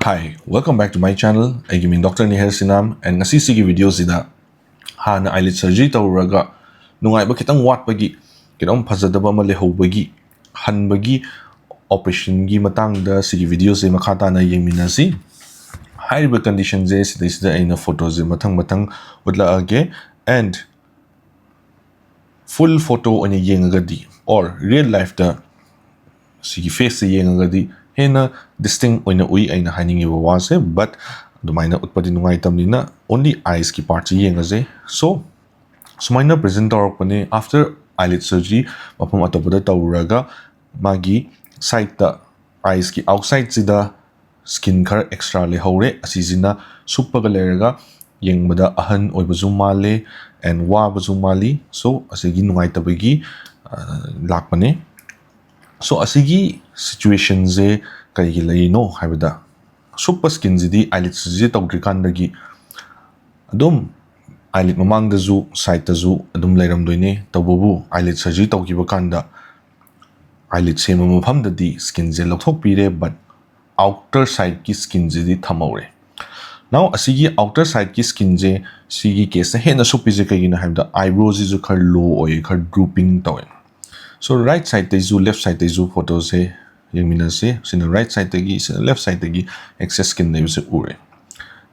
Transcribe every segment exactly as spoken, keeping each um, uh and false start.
Hi, welcome back to my channel. ꯑꯩꯒꯤ ꯃꯤꯡ Doctor ꯅꯤꯍꯔ ꯁꯤꯅꯥꯝ, and ꯉꯁꯤ ꯁꯤꯒꯤ ꯚꯤꯗꯤꯑꯣꯁꯤꯗ ꯍꯥꯟꯅ eyelid surgery ꯇꯧꯔꯨꯔꯒ ꯅꯨꯡꯉꯥꯏꯕ ꯈꯤꯇꯪ ꯋꯥꯠꯄꯒꯤ, ꯀꯩꯅꯣꯝ ꯐꯖꯗꯕ ꯑꯃ ꯂꯩꯍꯧꯕꯒꯤ, ꯍꯟꯕꯒꯤ ꯑꯣꯄꯔꯦꯁꯟꯒꯤ ꯃꯇꯥꯡꯗ ꯁꯤꯒꯤ ꯚꯤꯗꯤꯑꯣꯁꯦ ꯃꯈꯥ ꯇꯥꯅ ꯌꯦꯡꯃꯤꯟꯅꯁꯤ꯫ ꯍꯥꯏꯔꯤꯕ ꯀꯟꯗꯤꯁꯟꯁꯦ ꯁꯤꯗꯩꯁꯤꯗ ꯑꯩꯅ ꯐꯣꯇꯣꯁꯦ ꯃꯊꯪ ꯃꯊꯪ ꯎꯠꯂꯛꯑꯒꯦ, and full photo ꯑꯣꯏꯅ ꯌꯦꯡꯉꯒꯗꯤ, or real lifeꯇ ꯁꯤꯒꯤ ꯐꯦꯁꯁꯦ ꯌꯦꯡꯉꯒꯗꯤ ꯍꯦꯟꯅ distinct ꯑꯣꯏꯅ ꯎꯏ ꯑꯩꯅ ꯍꯥꯏꯅꯤꯡꯉꯤꯕ ꯋꯥꯁꯦ꯫ But ꯑꯗꯨꯃꯥꯏꯅ ꯎꯠꯄꯗꯤ ꯅꯨꯡꯉꯥꯏꯇꯕꯅꯤꯅ only eyesꯀꯤ partꯁꯦ ꯌꯦꯡꯉꯁꯦ꯫ So ꯁꯨꯃꯥꯏꯅ present ꯇꯧꯔꯛꯄꯅꯦ꯫ After eyelid surgery ꯃꯐꯝ ꯑꯇꯣꯞꯄꯗ ꯇꯧꯔꯨꯔꯒ ꯃꯥꯒꯤ sideꯇ, eyesꯀꯤ outsideꯁꯤꯗ skin ꯈꯔ extra ꯂꯩꯍꯧꯔꯦ꯫ ꯑꯁꯤꯁꯤꯅ ꯁꯨꯞꯄꯒ ꯂꯩꯔꯒ ꯌꯦꯡꯕꯗ ꯑꯍꯟ ꯑꯣꯏꯕꯁꯨ ꯃꯥꯜꯂꯦ and ꯋꯥꯕꯁꯨ ꯃꯥꯜꯂꯤ꯫ So ꯑꯁꯤꯒꯤ ꯅꯨꯡꯉꯥꯏꯇꯕꯒꯤ, ꯑ, ꯂꯥꯛꯄꯅꯦ꯫ So ꯑꯁꯤꯒꯤ situationꯁꯦ ꯀꯔꯤꯒꯤ ꯂꯩꯔꯤꯅꯣ ꯍꯥꯏꯕꯗ, ꯁꯨꯞꯄ skinꯁꯤꯗꯤ eyelid surgery ꯇꯧꯗ꯭ꯔꯤꯀꯥꯟꯗꯒꯤ ꯑꯗꯨꯝ eyelid ꯃꯃꯥꯡꯗꯁꯨ sideꯇꯁꯨ ꯑꯗꯨꯝ ꯂꯩꯔꯝꯗꯣꯏꯅꯦ꯫ ꯇꯧꯕꯕꯨ eyelid surgery ꯇꯧꯈꯤꯕ ꯀꯥꯟꯗ eyelid ꯁꯦꯝꯕ ꯃꯐꯝꯗꯗꯤ skinꯁꯦ ꯂꯧꯊꯣꯛꯄꯤꯔꯦ, but outer sideꯀꯤ skinꯁꯤꯗꯤ ꯊꯝꯍꯧꯔꯦ꯫ Now ꯑꯁꯤꯒꯤ outer sideꯀꯤ skinꯁꯦ ꯁꯤꯒꯤ caseꯇ ꯍꯦꯟꯅ ꯁꯨꯞꯄꯤꯁꯦ ꯀꯩꯒꯤꯅꯣ ꯍꯥꯏꯕꯗ eyebrow ꯁꯤꯁꯨ ꯈꯔ low ꯑꯣꯏ, ꯈꯔ drooping ꯇꯧꯋꯦ꯫ So right sideꯇꯩꯁꯨ left sideꯇꯩꯁꯨ ꯐꯣꯇꯣꯁꯦ ꯌꯦꯡꯃꯤꯟꯅꯁꯤ꯫ ꯁꯤꯅ right sideꯇꯒꯤ, ꯁꯤꯅ left sideꯇꯒꯤ excess skin ꯂꯩꯕꯁꯦ ꯎꯔꯦ꯫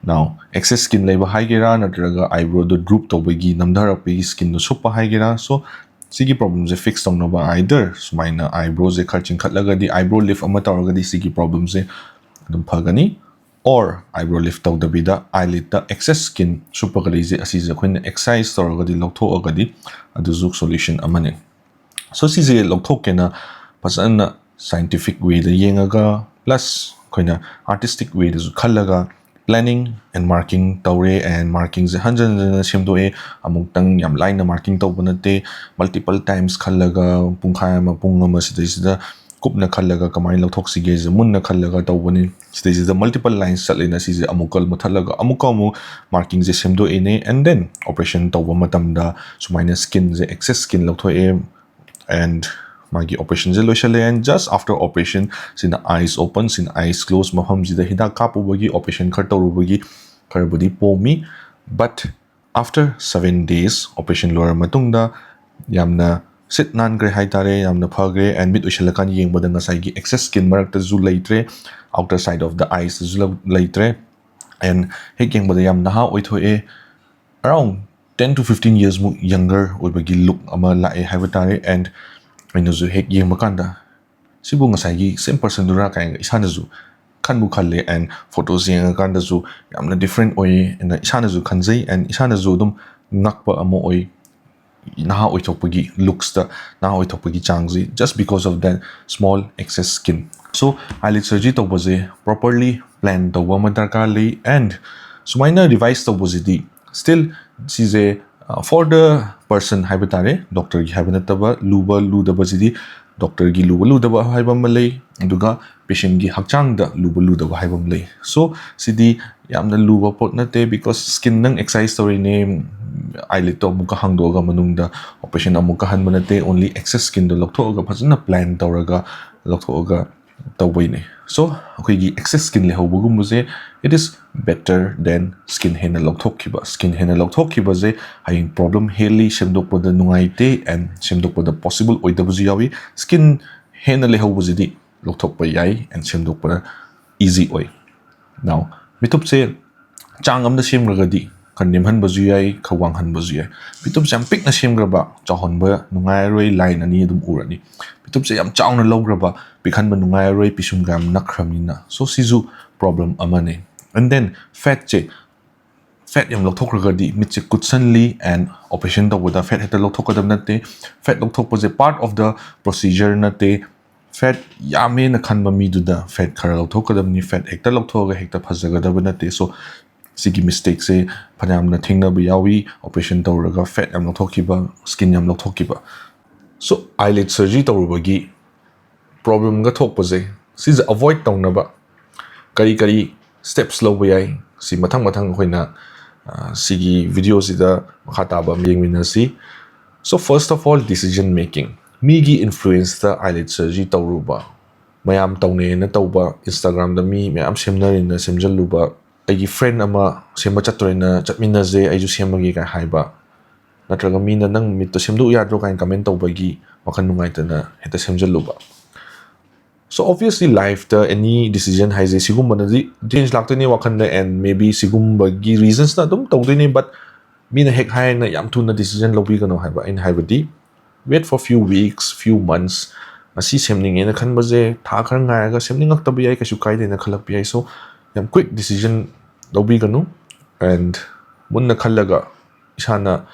Now excess skin ꯂꯩꯕ ꯍꯥꯏꯒꯦꯔꯥ ꯅꯠꯇ꯭ꯔꯒ eyebrowꯗꯣ droop ꯇꯧꯕꯒꯤ, ꯅꯝꯊꯔꯛꯄꯒꯤ skinꯗꯣ ꯁꯨꯞꯄ ꯍꯥꯏꯒꯦꯔꯥ, so ꯁꯤꯒꯤ problemꯁꯦ fix ꯇꯧꯅꯕ either ꯁꯨꯃꯥꯏꯅ eyebrowꯁꯦ ꯈꯔ ꯆꯤꯡꯈꯠꯂꯒꯗꯤ, eyebrow lift ꯑꯃ ꯇꯧꯔꯒꯗꯤ ꯁꯤꯒꯤ problemꯁꯦ ꯑꯗꯨꯝ ꯐꯒꯅꯤ, or eyebrow lift ꯇꯧꯗꯕꯤꯗ eyelidꯇ excess skin ꯁꯨꯞꯄꯒ ꯂꯩꯁꯦ, ꯑꯁꯤꯁꯦ ꯑꯩꯈꯣꯏꯅ excise ꯇꯧꯔꯒꯗꯤ, ꯂꯧꯊꯣꯛꯑꯒꯗꯤ ꯑꯗꯨꯁꯨ solution ꯑꯃꯅꯤ꯫ So ꯁꯤꯁꯦ ꯂꯧꯊꯣꯛꯀꯦꯅ ꯐꯖꯅ scientific wayꯗ ꯌꯦꯡꯉꯒ, plus ꯑꯩꯈꯣꯏꯅ artistic wayꯗꯁꯨ ꯈꯜꯂꯒ planning and marking ꯇꯧꯔꯦ, and markingꯁꯦ ꯍꯟꯖꯟ ꯍꯟꯖꯟꯅ ꯁꯦꯝꯗꯣꯛꯑꯦ꯫ ꯑꯃꯨꯛꯇꯪ ꯌꯥꯝ ꯂꯥꯏꯅ marking ꯇꯧꯕ ꯅꯠꯇꯦ, multiple times ꯈꯜꯂꯒ, ꯄꯨꯡꯈꯥꯏ ꯑꯃ, ꯄꯨꯡ ꯑꯃ ꯁꯤꯗꯩꯁꯤꯗ ꯀꯨꯞꯅ ꯈꯜꯂꯒ ꯀꯃꯥꯏꯅ ꯂꯧꯊꯣꯛꯁꯤꯒꯦꯁꯦ ꯃꯨꯟꯅ ꯈꯜꯂꯒ ꯇꯧꯕꯅꯤ꯫ ꯁꯤꯗꯩꯁꯤꯗ multiple lines ꯆꯠꯂꯦꯅ ꯁꯤꯁꯦ ꯑꯃꯨꯛꯀ ꯃꯨꯠꯊꯠꯂꯒ ꯑꯃꯨꯛꯀ ꯑꯃꯨꯛ markingꯁꯦ ꯁꯦꯝꯗꯣꯛꯏꯅꯦ, and then operation ꯇꯧꯕ ꯃꯇꯝꯗ ꯁꯨꯃꯥꯏꯅ skinꯁꯦ, excess skin ꯂꯧꯊꯣꯛꯑꯦ, and ꯃꯥꯒꯤ operationꯁꯦ ꯂꯣꯏꯁꯜꯂꯦ, and just after operation ꯁꯤꯅ eyes open, ꯁꯤꯅ eyes close, ꯃꯐꯝꯁꯤꯗ ꯍꯤꯗꯥꯛ ꯀꯥꯞꯄꯨꯕꯒꯤ, operation ꯈꯔ ꯇꯧꯔꯨꯕꯒꯤ ꯈꯔꯕꯨꯗꯤ ꯄꯣꯝꯃꯤ, but after seven days operation ꯂꯣꯏꯔ ꯃꯇꯨꯡꯗ ꯌꯥꯝꯅ ꯁꯤꯠ ꯅꯥꯟꯈ꯭ꯔꯦ ꯍꯥꯏꯇꯥꯔꯦ, ꯌꯥꯝꯅ ꯐꯈ꯭ꯔꯦ, and ꯃꯤꯠ ꯎꯏꯁꯜꯂꯀꯥꯟꯗ ꯌꯦꯡꯕꯗ ꯉꯁꯥꯏꯒꯤ excess skin ꯃꯔꯛꯇꯁꯨ ꯂꯩꯇ꯭ꯔꯦ, outer side of the eyesꯇꯁꯨ ꯂꯩꯇ꯭ꯔꯦ, and ꯍꯦꯛ ꯌꯦꯡꯕꯗ ꯌꯥꯝ ꯅꯍꯥ ꯑꯣꯏꯊꯣꯛꯑꯦ꯫ Around ten to fifteen years ꯃꯨꯛ younger ꯑꯣꯏꯕꯒꯤ look ꯑꯃ ꯂꯥꯛꯑꯦ ꯍꯥꯏꯕ ꯇꯥꯔꯦ꯫ And ꯑꯩꯅꯁꯨ ꯍꯦꯛ ꯌꯦꯡꯕ ꯀꯥꯟꯗ ꯁꯤꯕꯨ ꯉꯁꯥꯏꯒꯤ same personꯗꯨꯔꯥ ꯀꯥꯏꯅ ꯏꯁꯥꯅꯁꯨ ꯈꯟꯕꯨ ꯈꯜꯂꯦ, and photos ꯌꯦꯡꯉꯀꯥꯟꯗꯁꯨ ꯌꯥꯝꯅ different ꯑꯣꯏꯌꯦ ꯑꯅ ꯏꯁꯥꯅꯁꯨ ꯈꯟꯖꯩ, and ꯏꯁꯥꯅꯁꯨ ꯑꯗꯨꯝ ꯉꯛꯄ ꯑꯃ ꯑꯣꯏ꯫ ꯅꯍꯥ ꯑꯣꯏꯊꯣꯛꯄꯒꯤ looksꯇ, ꯅꯍꯥ ꯑꯣꯏꯊꯣꯛꯄꯒꯤ ꯆꯥꯡꯁꯤ, just because of that small excess skin꯫ So eyelid surgery ꯇꯧꯕꯁꯦ properly plan ꯇꯧꯕ ꯑꯃ ꯗꯔꯀꯥꯔ ꯂꯩ, and ꯁꯨꯃꯥꯏꯅ revise ꯇꯧꯕꯁꯤꯗꯤ still ꯁꯤꯁꯦ, uh, for the person ꯍꯥꯏꯕ ꯇꯥꯔꯦ, doctorꯒꯤ ꯍꯥꯏꯕ ꯅꯠꯇꯕ, ꯂꯨꯕ ꯂꯨꯗꯕꯁꯤꯗꯤ doctorꯒꯤ ꯂꯨꯕ ꯂꯨꯗꯕ ꯍꯥꯏꯕ ꯑꯃ ꯂꯩ, ꯑꯗꯨꯒ patientꯀꯤ ꯍꯛꯆꯥꯡꯗ ꯂꯨꯕ ꯂꯨꯗꯕ ꯍꯥꯏꯕ ꯑꯃ ꯂꯩ꯫ So ꯁꯤꯗꯤ ꯌꯥꯝꯅ ꯂꯨꯕ ꯄꯣꯠ ꯅꯠꯇꯦ, because skin ꯅꯪ exercise ꯇꯧꯔꯤꯅꯦ, eyelidꯇꯣ ꯑꯃꯨꯛꯀ ꯍꯥꯡꯗꯣꯛꯑꯒ ꯃꯅꯨꯡꯗ operation ꯑꯃꯨꯛꯀ ꯍꯟꯕ ꯅꯠꯇꯦ, only excess skinꯗꯣ ꯂꯧꯊꯣꯛꯑꯒ ꯐꯖꯅ plan ꯇꯧꯔꯒ ꯂꯧꯊꯣꯛꯑꯒ ꯇꯧꯕꯩꯅꯦ꯫ So ꯑꯩꯈꯣꯏꯒꯤ excess skin ꯂꯩꯍꯧꯕꯒꯨꯝꯕꯁꯦ, it is better than skin ꯍꯦꯟꯅ ꯂꯧꯊꯣꯛꯈꯤꯕ꯫ Skin ꯍꯦꯟꯅ ꯂꯧꯊꯣꯛꯈꯤꯕꯁꯦ ꯍꯌꯦꯡ problem ꯍꯦꯜꯂꯤ, ꯁꯦꯝꯗꯣꯛꯄꯗ ꯅꯨꯡꯉꯥꯏꯇꯦ, and ꯁꯦꯝꯗꯣꯛꯄꯗ possible ꯑꯣꯏꯗꯕꯁꯨ ꯌꯥꯎꯏ꯫ Skin ꯍꯦꯟꯅ ꯂꯩꯍꯧꯕꯁꯤꯗꯤ ꯂꯧꯊꯣꯛꯄ ꯌꯥꯏ and ꯁꯦꯝꯗꯣꯛꯄꯗ easy ꯑꯣꯏ꯫ Now ꯃꯤꯠꯊꯨꯞꯁꯦ ꯆꯥꯡ ꯑꯃꯗ ꯁꯦꯝꯈ꯭ꯔꯒꯗꯤ ꯈꯔ ꯅꯦꯝꯍꯟꯕꯁꯨ ꯌꯥꯏ, ꯈꯔ ꯋꯥꯡꯍꯟꯕꯁꯨ ꯌꯥꯏ꯫ ꯃꯤꯠꯊꯨꯞꯁꯦ ꯌꯥꯝ ꯄꯤꯛꯅ ꯁꯦꯝꯈ꯭ꯔꯕ, ꯆꯥꯎꯍꯟꯕ ꯅꯨꯡꯉꯥꯏꯔꯔꯣꯏ, line ꯑꯅꯤ ꯑꯗꯨꯝ ꯎꯔꯅꯤ꯫ ꯃꯤꯠꯊꯨꯞꯁꯦ ꯌꯥꯝ ꯆꯥꯎꯅ ꯂꯧꯈ꯭ꯔꯕ, ꯄꯤꯛꯍꯟꯕ ꯅꯨꯡꯉꯥꯏꯔꯔꯣꯏ, ꯄꯤꯁꯨꯝꯒ ꯌꯥꯝ ꯅꯛꯈ꯭ꯔꯕꯅꯤꯅ꯫ So ꯁꯤꯁꯨ problem ꯑꯃꯅꯦ꯫ And then fatꯁꯦ, fat ꯌꯥꯝ ꯂꯧꯊꯣꯛꯈ꯭ꯔꯒꯗꯤ ꯃꯤꯠꯁꯦ ꯀꯨꯠꯁꯜꯂꯤ, and operation ꯇꯧꯕꯗ fat ꯍꯦꯛꯇ ꯂꯧꯊꯣꯛꯀꯗꯕ ꯅꯠꯇꯦ꯫ Fat ꯂꯧꯊꯣꯛꯄꯁꯦ part of the procedure ꯅꯠꯇꯦ꯫ Fat ꯌꯥꯝꯃꯦꯅ ꯈꯟꯕ ꯃꯤꯗꯨꯗ fat ꯈꯔ ꯂꯧꯊꯣꯛꯀꯗꯕꯅꯤ, fat ꯍꯦꯛꯇ ꯂꯧꯊꯣꯛꯑꯒ ꯍꯦꯛꯇ ꯐꯖꯒꯗꯕ ꯅꯠꯇꯦ꯫ So ꯁꯤꯒꯤ mistakeꯁꯦ ꯐꯅꯌꯥꯝꯅ ꯊꯦꯡꯅꯕ ꯌꯥꯎꯏ, operation ꯇꯧꯔꯒ fat ꯌꯥꯝ ꯂꯧꯊꯣꯛꯈꯤꯕ, skin ꯌꯥꯝ ꯂꯧꯊꯣꯛꯈꯤꯕ꯫ So eyelid surgery ꯇꯧꯔꯨꯕꯒꯤ problemꯒ ꯊꯣꯛꯄꯁꯦ, ꯁꯤꯁꯦ avoid ꯇꯧꯅꯕ ꯀꯔꯤ ꯀꯔꯤ steps ꯂꯧꯕ ꯌꯥꯏ, ꯁꯤ ꯃꯊꯪ ꯃꯊꯪ ꯑꯩꯈꯣꯏꯅ, ꯑ, ꯁꯤꯒꯤ videoꯁꯤꯗ ꯃꯈꯥ ꯇꯥꯕ ꯑꯃ ꯌꯦꯡꯃꯤꯟꯅꯁꯤ꯫ So first of all, decision making꯫ ꯃꯤꯒꯤ ꯏꯟꯐ꯭ꯂꯨꯌꯦꯟꯁꯇ ꯑꯥꯏꯂꯤꯠ ꯁꯔꯖꯔꯤ ꯇꯧꯔꯨꯕ, ꯃꯌꯥꯝ ꯇꯧꯅꯩꯅ ꯇꯧꯕ, ꯏꯟꯁꯇꯥꯒ꯭ꯔꯥꯝꯗ ꯃꯤ ꯃꯌꯥꯝ ꯁꯦꯝꯅꯔꯦꯅ ꯁꯦꯝꯖꯜꯂꯨꯕ, ꯑꯩꯒꯤ ꯐ꯭ꯔꯦꯟ ꯑꯃ ꯁꯦꯝꯕ ꯆꯠꯇꯣꯔꯦꯅ ꯆꯠꯃꯤꯟꯅꯁꯦ, ꯑꯩꯁꯨ ꯁꯦꯝꯃꯒꯦ ꯀꯥꯏ ꯍꯥꯏꯕ, ꯅꯠꯇ꯭ꯔꯒ ꯃꯤꯅ "ꯅꯪ ꯃꯤꯠꯇꯣ ꯁꯦꯝꯗꯣꯛꯎ ꯌꯥꯗ꯭ꯔꯣ?" ꯀꯥꯏꯅ ꯀꯃꯦꯟ ꯇꯧꯕꯒꯤ ꯋꯥꯈꯜ ꯅꯨꯡꯉꯥꯏꯇꯅ ꯍꯦꯛꯇ ꯁꯦꯝꯖꯜꯂꯨꯕ꯫ So obviously, ꯂꯥꯏꯐꯇ ꯑꯦꯅꯤ ꯗꯤꯁꯤꯖꯟ ꯍꯥꯏꯁꯦ ꯁꯤꯒꯨꯝꯕꯅꯗꯤ ꯆꯦꯟꯖ ꯂꯥꯛꯇꯣꯏꯅꯦ ꯋꯥꯈꯜꯗ, and maybe ꯁꯤꯒꯨꯝꯕꯒꯤ ꯔꯤꯖꯟꯁꯅ ꯑꯗꯨꯝ ꯇꯧꯗꯣꯏꯅꯦ꯫ But ꯃꯤꯅ ꯍꯦꯛ ꯍꯥꯏꯅ ꯌꯥꯝ ꯊꯨꯅ ꯗꯤꯁꯤꯖꯟ ꯂꯧꯕꯤꯒꯅꯨ ꯍꯥꯏꯕ꯫ ꯑꯩꯅ ꯍꯥꯏꯕꯗꯤ, wait for few weeks, few months. ꯉꯁꯤ ꯁꯦꯝꯅꯤꯡꯉꯦꯅ ꯈꯟꯕꯁꯦ ꯊꯥ ꯈꯔ ꯉꯥꯏꯔꯒ ꯁꯦꯝꯅꯤꯡꯉꯛꯇꯕ ꯌꯥꯏ, ꯀꯩꯁꯨ ꯀꯥꯏꯗꯦꯅ ꯈꯜꯂꯛꯄ ꯌꯥꯏ꯫ So ꯌꯥꯝ ꯀ꯭ꯋꯤꯛ ꯗꯤꯁꯤꯖꯟ ꯂꯧꯕꯤꯒꯅꯨ, and ꯃꯨꯟꯅ ꯈꯜꯂꯒ ꯏꯁꯥꯅ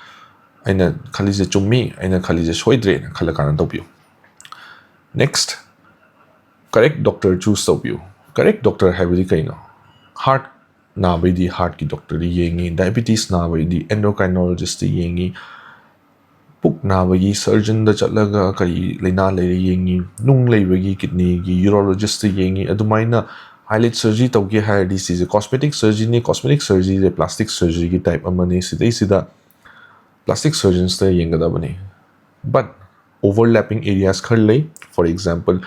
"ꯑꯩꯅ ꯈꯜꯂꯤꯁꯦ ꯆꯨꯝꯃꯤ, ꯑꯩꯅ ꯈꯜꯂꯤꯁꯦ ꯁꯣꯏꯗ꯭ꯔꯦꯅ" ꯈꯜꯂ ꯀꯥꯟꯗ ꯇꯧꯕꯤꯌꯨ꯫ Next, ꯀꯔꯦꯛ ꯗꯣꯛꯇꯔ ꯆꯨꯁ ꯇꯧꯕꯤꯌꯨ꯫ ꯀꯔꯦꯛ ꯗꯣꯛꯇꯔ ꯍꯥꯏꯕꯗꯤ ꯀꯩꯅꯣ? ꯍꯥꯔꯠ ꯅꯥꯕꯩꯗꯤ ꯍꯥꯔꯠꯀꯤ ꯗꯣꯛꯇꯔꯗ ꯌꯦꯡꯉꯤ, ꯗꯥꯏꯕꯤꯇꯤꯁ ꯅꯥꯕꯩꯗꯤ ꯑꯦꯟꯗꯣꯀ꯭ꯔꯥꯏꯅꯣꯂꯣꯖꯤꯁꯇ ꯌꯦꯡꯉꯤ, ꯄꯨꯛ ꯅꯥꯕꯒꯤ ꯁꯔꯖꯟꯗ ꯆꯠꯂꯒ ꯀꯔꯤ ꯂꯩꯅꯥ ꯂꯩꯔꯦ ꯌꯦꯡꯉꯤ, ꯅꯨꯡ ꯂꯩꯕꯒꯤ ꯀꯤꯗꯅꯤꯒꯤ ꯌꯨꯔꯣꯂꯣꯖꯤꯁꯇ ꯌꯦꯡꯉꯤ꯫ ꯑꯗꯨꯃꯥꯏꯅ ꯑꯥꯏꯂꯤꯠ ꯁꯔꯖꯔꯤ ꯇꯧꯒꯦ ꯍꯥꯏꯔꯗꯤ ꯁꯤꯁꯦ ꯀꯣꯁꯃꯦꯇꯤꯛ ꯁꯔꯖꯔꯤꯅꯤ, ꯀꯣꯁꯃꯦꯇꯤꯛ ꯁꯔꯖꯔꯤꯁꯦ ꯄ꯭ꯂꯥꯁꯇꯤꯛ ꯁꯔꯖꯔꯤꯒꯤ ꯇꯥꯏꯞ ꯑꯃꯅꯤ꯫ ꯁꯤꯗꯩꯁꯤꯗ ꯄ꯭ꯂꯥꯁꯇꯤꯛ ꯁꯔꯖꯟꯁꯇ ꯌꯦꯡꯒꯗꯕꯅꯤ꯫ But overlapping areas ꯈꯔ ꯂꯩ꯫ For example,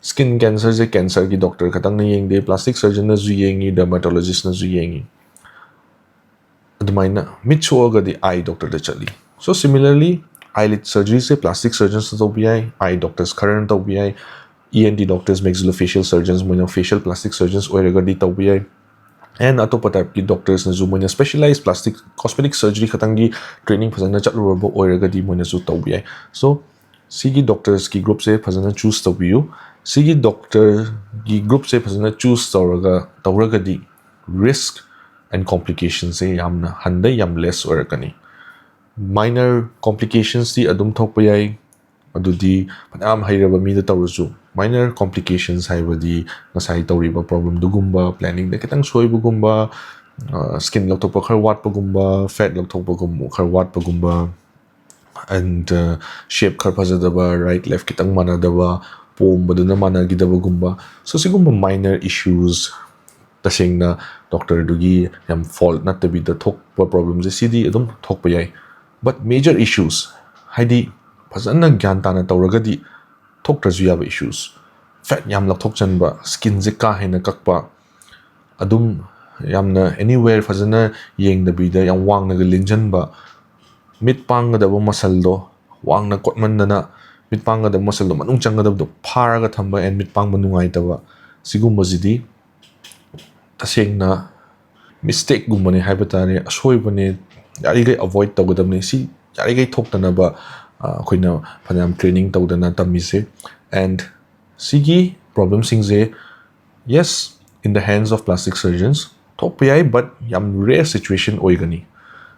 ꯁ꯭ꯀꯤꯟ ꯀꯦꯟꯁꯔꯁꯦ ꯀꯦꯟꯁꯔꯒꯤ ꯗꯣꯛꯇꯔ ꯈꯛꯇꯪꯅ ꯌꯦꯡꯗꯦ, ꯄ꯭ꯂꯥꯁꯇꯤꯛ ꯁꯔꯖꯟꯅꯁꯨ ꯌꯦꯡꯉꯤ, ꯗꯔꯃꯥꯇꯣꯂꯣꯖꯤꯁꯅꯁꯨ ꯌꯦꯡꯉꯤ꯫ ꯑꯗꯨꯃꯥꯏꯅ ꯃꯤꯠ ꯁꯣꯛꯑꯒꯗꯤ ꯑꯥꯏ ꯗꯣꯛꯇꯔꯗ ꯆꯠꯂꯤ꯫ So similarly, eyelid ꯁꯔꯖꯔꯤꯁꯦ ꯄ꯭ꯂꯥꯁꯇꯤꯛ ꯁꯔꯖꯟꯁꯅ ꯇꯧꯕ ꯌꯥꯏ, ꯑꯥꯏ ꯗꯣꯛꯇꯔꯁ ꯈꯔꯅ ꯇꯧꯕ ꯌꯥꯏ, ꯏ ꯑꯦꯟ ꯇꯤ ꯗꯣꯛꯇꯔꯁ, ꯃꯦꯛꯁꯤꯂꯣꯐꯦꯁꯤꯌꯦꯜ ꯁꯔꯖꯟꯁ, ꯃꯣꯏꯅ ꯐꯦꯁꯤꯌꯦꯜ ꯄ꯭ꯂꯥꯁꯇꯤꯛ ꯁꯔꯖꯟꯁ ꯑꯣꯏꯔꯒꯗꯤ ꯇꯧꯕ ꯌꯥꯏ꯫ ꯑꯦꯟ ꯑꯇꯣꯞꯄ ꯇꯥꯏꯞꯀꯤ ꯗꯣꯛꯇꯔꯁꯅꯁꯨ ꯃꯣꯏꯅ ꯁ꯭ꯄꯦꯁꯤꯌꯦꯂꯥꯏꯁ ꯄ꯭ꯂꯥꯁꯇꯤꯛ, ꯀꯣꯁꯃꯦꯇꯤꯛ ꯁꯔꯖꯔꯤ ꯈꯛꯇꯪꯒꯤ ꯇ꯭ꯔꯦꯅꯤꯡ ꯐꯖꯅ ꯆꯠꯂꯨꯔꯕ ꯑꯣꯏꯔꯒꯗꯤ ꯃꯣꯏꯅꯁꯨ ꯇꯧꯕ ꯌꯥꯏ꯫ So ꯁꯤꯒꯤ ꯗꯣꯛꯇꯔꯁꯀꯤ ꯒ꯭ꯔꯨꯞꯁꯦ ꯐꯖꯅ ꯆꯨꯁ ꯇꯧꯕꯤꯌꯨ꯫ ꯁꯤꯒꯤ ꯗꯣꯛꯇꯔꯒꯤ ꯒ꯭ꯔꯨꯞꯁꯦ ꯐꯖꯅ ꯆꯨꯁ ꯇꯧꯔꯒ ꯇꯧꯔꯒꯗꯤ ꯔꯤꯁꯛ ꯑꯦꯟ ꯀꯣꯝꯄ꯭ꯂꯤꯀꯦꯁꯟꯁꯦ ꯌꯥꯝꯅ ꯍꯟꯗꯩ, ꯌꯥꯝ ꯂꯦꯁ ꯑꯣꯏꯔꯛꯀꯅꯤ꯫ ꯃꯥꯏꯅꯔ ꯀꯣꯝꯄ꯭ꯂꯤꯀꯦꯁꯟꯁꯇꯤ ꯑꯗꯨꯝ ꯊꯣꯛꯄ ꯌꯥꯏ꯫ ꯑꯗꯨꯗꯤ ꯐꯅꯌꯥꯝ ꯍꯩꯔꯕ ꯃꯤꯗ ꯇꯧꯔꯁꯨ, ꯃꯥꯏꯅꯔ ꯀꯣꯝꯄ꯭ꯂꯤꯀꯦꯁꯟꯁ ꯍꯥꯏꯕꯗꯤ ꯉꯁꯥꯏ ꯇꯧꯔꯤꯕ ꯄ꯭ꯔꯣꯕ꯭ꯂꯦꯝꯗꯨꯒꯨꯝꯕ, ꯄ꯭ꯂꯥꯅꯤꯡꯗ ꯈꯤꯇꯪ ꯁꯣꯏꯕꯒꯨꯝꯕ, ꯁ꯭ꯀꯤꯟ ꯂꯧꯊꯣꯛꯄ ꯈꯔ ꯋꯥꯠꯄꯒꯨꯝꯕ, ꯐꯦꯠ ꯂꯧꯊꯣꯛꯄꯒꯨꯝꯕ ꯈꯔ ꯋꯥꯠꯄꯒꯨꯝꯕ, ꯑꯦꯟ ꯁꯦꯞ ꯈꯔ ꯐꯖꯗꯕ, ꯔꯥꯏꯠ ꯂꯦꯐ ꯈꯤꯇꯪ ꯃꯥꯟꯅꯗꯕ, ꯄꯣꯝꯕꯗꯨꯅ ꯃꯥꯟꯅꯈꯤꯗꯕꯒꯨꯝꯕ꯫ So ꯁꯤꯒꯨꯝꯕ ꯃꯥꯏꯅꯔ ꯏꯁꯨꯁ, ꯇꯁꯦꯡꯅ ꯗꯣꯛꯇꯔꯗꯨꯒꯤ ꯌꯥꯝ ꯐꯣꯜꯠ ꯅꯠꯇꯕꯤꯗ ꯊꯣꯛꯄ ꯄ꯭ꯔꯣꯕ꯭ꯂꯦꯝꯁꯦ ꯁꯤꯗꯤ ꯑꯗꯨꯝ ꯊꯣꯛꯄ ꯌꯥꯏ꯫ But major issues, ꯍꯥꯏꯗꯤ ꯐꯖꯅ ꯒ꯭ꯌꯥꯟ ꯇꯥꯅ ꯇꯧꯔꯒꯗꯤ ꯊꯣꯛꯇ꯭ꯔꯁꯨ ꯌꯥꯕ ꯏꯁꯨꯁ꯫ ꯐꯦꯠ ꯌꯥꯝ ꯂꯧꯊꯣꯛꯆꯟꯕ, ꯁ꯭ꯀꯤꯟꯁꯦ ꯀꯥ ꯍꯦꯟꯅ ꯀꯛꯄ, ꯑꯗꯨꯝ ꯌꯥꯝꯅ anywhere ꯐꯖꯅ ꯌꯦꯡꯗꯕꯤꯗ ꯌꯥꯝ ꯋꯥꯡꯅꯒ ꯂꯦꯟꯖꯟꯕ, ꯃꯤꯠ ꯄꯥꯡꯒꯗꯕ ꯃꯁꯜꯗꯣ ꯋꯥꯡꯅ ꯀꯣꯠꯃꯟꯗꯅ ꯃꯤꯠ ꯄꯥꯡꯒꯗꯕ ꯃꯁꯜꯗꯣ ꯃꯅꯨꯡ ꯆꯪꯒꯗꯕꯗꯣ ꯐꯥꯔꯒ ꯊꯝꯕ and ꯃꯤꯠ ꯄꯥꯡꯕ ꯅꯨꯡꯉꯥꯏꯇꯕ, ꯁꯤꯒꯨꯝꯕꯁꯤꯗꯤ ꯇꯁꯦꯡꯅ ꯃꯤꯁꯇꯦꯛꯒꯨꯝꯕꯅꯦ ꯍꯥꯏꯕ ꯇꯥꯔꯦ, ꯑꯁꯣꯏꯕꯅꯦ, ꯌꯥꯔꯤꯈꯩ ꯑꯦꯚꯣꯏꯗ ꯇꯧꯒꯗꯕꯅꯤ꯫ ꯁꯤ ꯌꯥꯔꯤꯈꯩ ꯊꯣꯛꯇꯅꯕ ꯑ, ꯑꯩꯈꯣꯏꯅ ꯐꯅꯌꯥꯝ ꯇ꯭ꯔꯦꯅꯤꯡ ꯇꯧꯗꯅ ꯇꯝꯃꯤꯁꯦ꯫ And ꯁꯤꯒꯤ ꯄ꯭ꯔꯣꯕ꯭ꯂꯦꯝꯁꯤꯡꯁꯦ, yes, in the hands of plastic surgeons ꯊꯣꯛꯄ ꯌꯥꯏ, but ꯌꯥꯝ ꯔꯦꯌꯔ ꯁꯤꯆꯨꯋꯦꯁꯟ ꯑꯣꯏꯒꯅꯤ꯫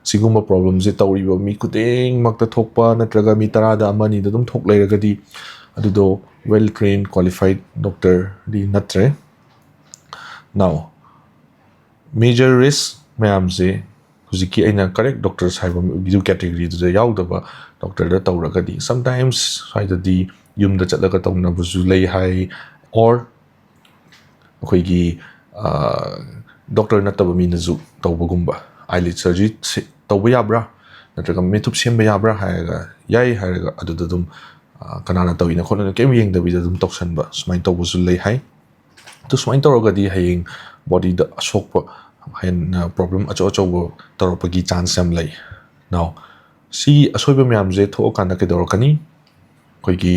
ꯁꯤꯒꯨꯝꯕ ꯄ꯭ꯔꯣꯕ꯭ꯂꯦꯝꯁꯦ ꯇꯧꯔꯤꯕ ꯃꯤ ꯈꯨꯗꯤꯡꯃꯛꯇ ꯊꯣꯛꯄ ꯅꯠꯇ꯭ꯔꯒ ꯃꯤ ꯇꯔꯥꯗ ꯑꯃ ꯑꯅꯤꯗ ꯑꯗꯨꯝ ꯊꯣꯛ ꯂꯩꯔꯒꯗꯤ ꯑꯗꯨꯗꯣ well trained qualified ꯗꯣꯛꯇꯔꯗꯤ ꯅꯠꯇ꯭ꯔꯦ꯫ Now, major risk ꯃꯌꯥꯝꯁꯦ ꯍꯧꯖꯤꯛꯀꯤ ꯑꯩꯅ ꯀꯔꯦꯛ ꯗꯣꯛꯇꯔꯁ ꯍꯥꯏꯕ ꯃꯤꯗꯨ ꯀꯦꯇꯦꯒꯣꯔꯤꯗꯨꯗ ꯌꯥꯎꯗꯕ ꯗꯣꯛꯇꯔꯗ ꯇꯧꯔꯒꯗꯤ sometimes ꯁ꯭ꯋꯥꯏꯗꯗꯤ ꯌꯨꯝꯗ ꯆꯠꯂꯒ ꯇꯧꯅꯕꯁꯨ ꯂꯩ ꯍꯥꯏ, or ꯑꯩꯈꯣꯏꯒꯤ ꯗꯣꯛꯇꯔ ꯅꯠꯇꯕ ꯃꯤꯅꯁꯨ ꯇꯧꯕꯒꯨꯝꯕ, eyelid surgery ꯇꯧꯕ ꯌꯥꯕ꯭ꯔꯥ ꯅꯠꯇ꯭ꯔꯒ ꯃꯤꯠꯊꯨꯞ ꯁꯦꯝꯕ ꯌꯥꯕ꯭ꯔꯥ ꯍꯥꯏꯔꯒ ꯌꯥꯏ ꯍꯥꯏꯔꯒ ꯑꯗꯨꯗ ꯑꯗꯨꯝ ꯀꯅꯥꯅ ꯇꯧꯔꯤꯅꯣ ꯈꯣꯠꯂꯤꯅꯣ ꯀꯩꯝ ꯌꯦꯡꯗꯕꯤꯗ ꯑꯗꯨꯝ ꯇꯧꯁꯟꯕ, ꯁꯨꯃꯥꯏꯅ ꯇꯧꯕꯁꯨ ꯂꯩ ꯍꯥꯏ꯫ ꯑꯗꯨ ꯁꯨꯃꯥꯏꯅ ꯇꯧꯔꯒꯗꯤ ꯍꯌꯦꯡ ꯕꯣꯗꯤꯗ ꯑꯁꯣꯛꯄ, ꯍꯦꯟꯅ ꯄ꯭ꯔꯣꯕ꯭ꯂꯦꯝ ꯑꯆꯧ ꯑꯆꯧꯕ ꯇꯧꯔꯛꯄꯒꯤ ꯆꯥꯟꯁ ꯌꯥꯝ ꯂꯩ꯫ Now, ꯁꯤ ꯑꯁꯣꯏꯕ ꯃꯌꯥꯝꯁꯦ ꯊꯣꯛꯑꯀꯥꯟꯗ ꯀꯩꯗꯧꯔꯛꯀꯅꯤ? ꯑꯩꯈꯣꯏꯒꯤ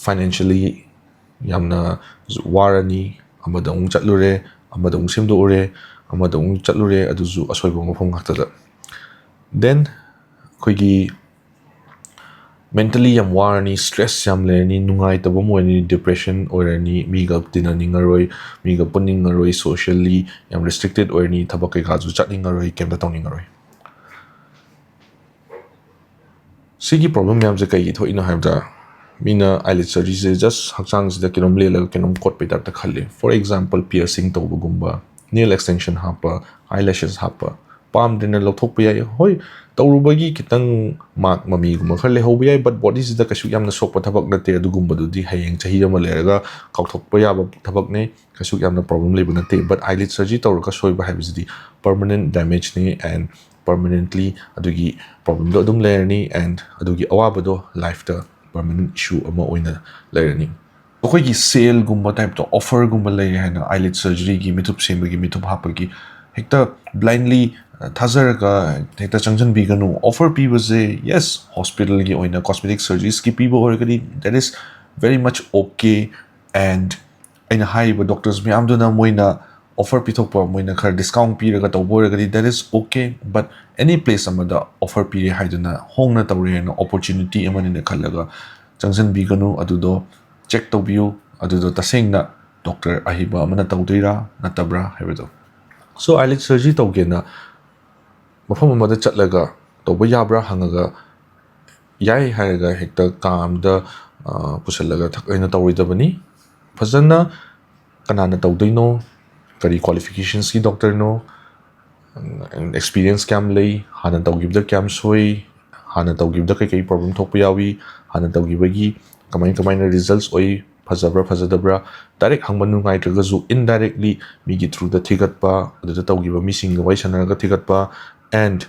ꯐꯥꯏꯅꯥꯟꯁꯤꯌꯦꯜꯂꯤ ꯌꯥꯝꯅ ꯋꯥꯔꯅꯤ, ꯑꯃꯗ ꯑꯃꯨꯛ ꯆꯠꯂꯨꯔꯦ, ꯑꯃꯗ ꯑꯃꯨꯛ ꯁꯦꯝꯗꯣꯛꯎꯔꯦ, ꯑꯃꯗ ꯑꯃꯨꯛ ꯆꯠꯂꯨꯔꯦ, ꯑꯗꯨꯁꯨ ꯑꯁꯣꯏꯕ ꯃꯐꯝ ꯉꯥꯛꯇꯗ꯫ Then ꯑꯩꯈꯣꯏꯒꯤ ꯃꯦꯟꯇꯦꯜꯂꯤ ꯌꯥꯝ ꯋꯥꯔꯅꯤ, ꯁ꯭ꯇ꯭ꯔꯦꯁ ꯌꯥꯝ ꯂꯩꯔꯅꯤ, ꯅꯨꯡꯉꯥꯏꯇꯕ ꯑꯃ ꯑꯣꯏꯔꯅꯤ, ꯗꯤꯄ꯭ꯔꯦꯁꯟ ꯑꯣꯏꯔꯅꯤ, ꯃꯤꯒ ꯇꯤꯟꯅꯅꯤꯡꯉꯔꯣꯏ, ꯃꯤꯒ ꯄꯨꯟꯅꯤꯡꯉꯔꯣꯏ, ꯁꯣꯁꯤꯌꯦꯜꯂꯤ ꯌꯥꯝ ꯔꯦꯁꯇ꯭ꯔꯤꯛꯇꯦꯠ ꯑꯣꯏꯔꯅꯤ, ꯊꯕꯛ ꯀꯩꯀꯥꯁꯨ ꯆꯠꯅꯤꯡꯉꯔꯣꯏ, ꯀꯩꯝꯇ ꯇꯧꯅꯤꯡꯉꯔꯣꯏ꯫ ꯁꯤꯒꯤ ꯄ꯭ꯔꯣꯕ꯭ꯂꯦꯝ ꯃꯌꯥꯝꯁꯦ ꯀꯩꯒꯤ ꯊꯣꯛꯏꯅꯣ ꯍꯥꯏꯕꯗ, ꯃꯤꯅ ꯑꯥꯏꯂꯤꯠ ꯁꯔꯖꯔꯤꯁꯦ ꯖꯁ ꯍꯛꯆꯥꯡꯁꯤꯗ ꯀꯩꯅꯣꯝ ꯂꯦꯜꯂꯒ ꯀꯩꯅꯣꯝ ꯀꯣꯠꯄꯩ ꯇꯥꯏꯞꯇ ꯈꯜꯂꯤ꯫ ꯐꯣꯔ ꯑꯦꯛꯖꯥꯝꯄꯜ, ꯄꯤꯌꯔꯁꯤꯡ ꯇꯧꯕꯒꯨꯝꯕ, ꯅꯦꯜ ꯑꯦꯛꯁꯇꯦꯟꯁꯟ ꯍꯥꯞꯄ, ꯑꯥꯏꯂꯦꯁꯦꯁ ꯍꯥꯞꯄ, ꯄꯥꯝꯗ꯭ꯔꯦꯅ ꯂꯧꯊꯣꯛꯄ ꯌꯥꯏ꯫ ꯍꯣꯏ, ꯇꯧꯔꯨꯕꯒꯤ ꯈꯤꯇꯪ ꯃꯥꯔꯛ ꯃꯃꯤꯒꯨꯝꯕ ꯈꯔ ꯂꯩꯍꯧꯕ ꯌꯥꯏ, but ꯕꯣꯗꯤꯁꯤꯗ ꯀꯩꯁꯨ ꯌꯥꯝꯅ ꯁꯣꯛꯄ ꯊꯕꯛ ꯅꯠꯇꯦ꯫ ꯑꯗꯨꯒꯨꯝꯕꯗꯨꯗꯤ ꯍꯌꯦꯡ ꯆꯍꯤ ꯑꯃ ꯂꯩꯔꯒ ꯀꯥꯎꯊꯣꯛꯄ ꯌꯥꯕ ꯊꯕꯛꯅꯦ, ꯀꯩꯁꯨ ꯌꯥꯝꯅ ꯄ꯭ꯔꯣꯕ꯭ꯂꯦꯝ ꯂꯩꯕ ꯅꯠꯇꯦ꯫ But ꯑꯥꯏꯂꯤꯠ ꯁꯔꯖꯔꯤ ꯇꯧꯔꯒ ꯁꯣꯏꯕ ꯍꯥꯏꯕꯁꯤꯗꯤ ꯄꯔꯃꯅꯦꯟ ꯗꯦꯃꯦꯖꯅꯤ, and permanently ꯑꯗꯨꯒꯤ problemꯗꯣ ꯑꯗꯨꯝ ꯂꯩꯔꯅꯤ, and ꯑꯗꯨꯒꯤ ꯑꯋꯥꯕꯗꯣ lifeꯇ permanent issue ꯑꯃ ꯑꯣꯏꯅ ꯂꯩꯔꯅꯤ꯫ ꯑꯩꯈꯣꯏꯒꯤ saleꯒꯨꯝꯕ typeꯇꯣ, offerꯒꯨꯝꯕ ꯂꯩꯔꯦ ꯍꯥꯏꯅ eyelid surgeryꯒꯤ, ꯃꯤꯠꯊꯨꯞ ꯁꯦꯝꯕꯒꯤ, ꯃꯤꯠꯊꯨꯞ ꯍꯥꯞꯄꯒꯤ ꯍꯦꯛꯇ blindly ꯊꯥꯖꯔꯒ ꯍꯦꯛꯇ ꯆꯪꯁꯤꯟꯕꯤꯒꯅꯨ꯫ Offer ꯄꯤꯕꯁꯦ, yes, hospitalꯒꯤ ꯑꯣꯏꯅ cosmetic surgeriesꯀꯤ ꯄꯤꯕ ꯑꯣꯏꯔꯒꯗꯤ, that is very much okay, and ꯑꯩꯅ ꯍꯥꯏꯔꯤꯕ doctors ꯃꯌꯥꯝꯗꯨꯅ ꯃꯣꯏꯅ offer ꯄꯤꯊꯣꯛꯄ, ꯃꯣꯏꯅ ꯈꯔ discount ꯄꯤꯔꯒ ꯇꯧꯕ ꯑꯣꯏꯔꯒꯗꯤ, that is okay, but any place ꯑꯃꯗ offer ꯄꯤꯔꯦ ꯍꯥꯏꯗꯨꯅ ꯍꯣꯡꯅ ꯇꯧꯔꯦ ꯍꯥꯏꯅ opportunity ꯑꯃꯅꯤꯅ ꯈꯜꯂꯒ ꯆꯪꯁꯤꯟꯕꯤꯒꯅꯨ꯫ ꯑꯗꯨꯗꯣ check ꯇꯧꯕꯤꯌꯨ, ꯑꯗꯨꯗꯣ ꯇꯁꯦꯡꯅ doctor ꯑꯍꯩꯕ ꯑꯃꯅ ꯇꯧꯗꯣꯏꯔꯥ ꯅꯠꯇꯕ꯭ꯔꯥ ꯍꯥꯏꯕꯗꯣ꯫ So eyelid surgery ꯇꯧꯒꯦꯅ ꯃꯐꯝ ꯑꯃꯗ ꯆꯠꯂꯒ ꯇꯧꯕ ꯌꯥꯕ꯭ꯔꯥ ꯍꯪꯉꯒ ꯌꯥꯏ ꯍꯥꯏꯔꯒ ꯍꯦꯛꯇ ꯀꯥ ꯑꯃꯗ, ꯑ, ꯄꯨꯁꯜꯂꯒ ꯊꯛ ꯍꯥꯏꯅ ꯇꯧꯔꯣꯏꯗꯕꯅꯤ꯫ ꯐꯖꯅ ꯀꯅꯥꯅ ꯇꯧꯗꯣꯏꯅꯣ, ꯀꯔꯤ qualificationsꯀꯤ doctorꯅꯣ, experience ꯀꯌꯥꯝ ꯂꯩ, ꯍꯥꯟꯅ ꯇꯧꯈꯤꯕꯗ ꯀꯌꯥꯝ ꯁꯣꯏ, ꯍꯥꯟꯅ ꯇꯧꯈꯤꯕꯗ ꯀꯩꯀꯩ problem ꯊꯣꯛꯄ ꯌꯥꯎꯏ, ꯍꯥꯟꯅ ꯇꯧꯈꯤꯕꯒꯤ ꯀꯃꯥꯏ ꯀꯃꯥꯏꯅ results ꯑꯣꯏ, ꯐꯖꯕ꯭ꯔꯥ ꯐꯖꯗꯕ꯭ꯔꯥ, direct ꯍꯪꯕ ꯅꯨꯡꯉꯥꯏꯇ꯭ꯔꯒꯁꯨ indirectly ꯃꯤꯒꯤ throughꯗ ꯊꯤꯒꯠꯄ, ꯑꯗꯨꯗ ꯇꯧꯈꯤꯕ ꯃꯤꯁꯤꯡꯒ ꯋꯥꯔꯤ ꯁꯥꯟꯅꯔꯒ ꯊꯤꯒꯠꯄ, and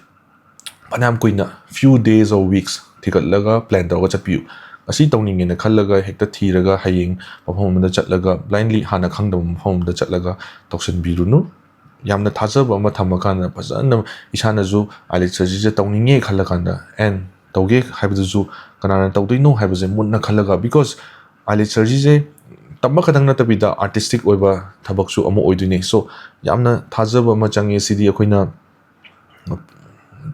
ꯐꯅꯌꯥꯝ ꯀꯨꯏꯅ, few days or weeks ꯊꯤꯒꯠꯂꯒ plan ꯇꯧꯔꯒ ꯆꯠꯄꯤꯌꯨ꯫ ꯉꯁꯤ ꯇꯧꯅꯤꯡꯉꯦꯅ ꯈꯜꯂꯒ ꯍꯦꯛꯇ ꯊꯤꯔꯒ ꯍꯌꯦꯡ ꯃꯐꯝ ꯑꯃꯗ ꯆꯠꯂꯒ blindly ꯍꯥꯟꯅ ꯈꯪꯗꯕ ꯃꯐꯝ ꯑꯃꯗ ꯆꯠꯂꯒ ꯇꯧꯁꯤꯟꯕꯤꯔꯨꯅꯨ꯫ ꯌꯥꯝꯅ ꯊꯥꯖꯕ ꯑꯃ ꯊꯝꯃꯀꯥꯟꯗ ꯐꯖꯅ ꯏꯁꯥꯅꯁꯨ eyelid surgeryꯁꯦ ꯇꯧꯅꯤꯡꯉꯦ ꯈꯜꯂꯀꯥꯟꯗ, and ꯇꯧꯒꯦ ꯍꯥꯏꯕꯗꯨꯁꯨ ꯀꯅꯥꯅ ꯇꯧꯗꯣꯏꯅꯣ ꯍꯥꯏꯕꯁꯦ ꯃꯨꯟꯅ ꯈꯜꯂꯒ, because eyelid surgeryꯁꯦ ꯇꯝꯕ ꯈꯛꯇꯪ ꯅꯠꯇꯕꯤꯗ artistic ꯑꯣꯏꯕ ꯊꯕꯛꯁꯨ ꯑꯃ ꯑꯣꯏꯗꯣꯏꯅꯦ꯫ So ꯌꯥꯝꯅ ꯊꯥꯖꯕ ꯑꯃ ꯆꯪꯉꯦ꯫ ꯁꯤꯗꯤ ꯑꯩꯈꯣꯏꯅ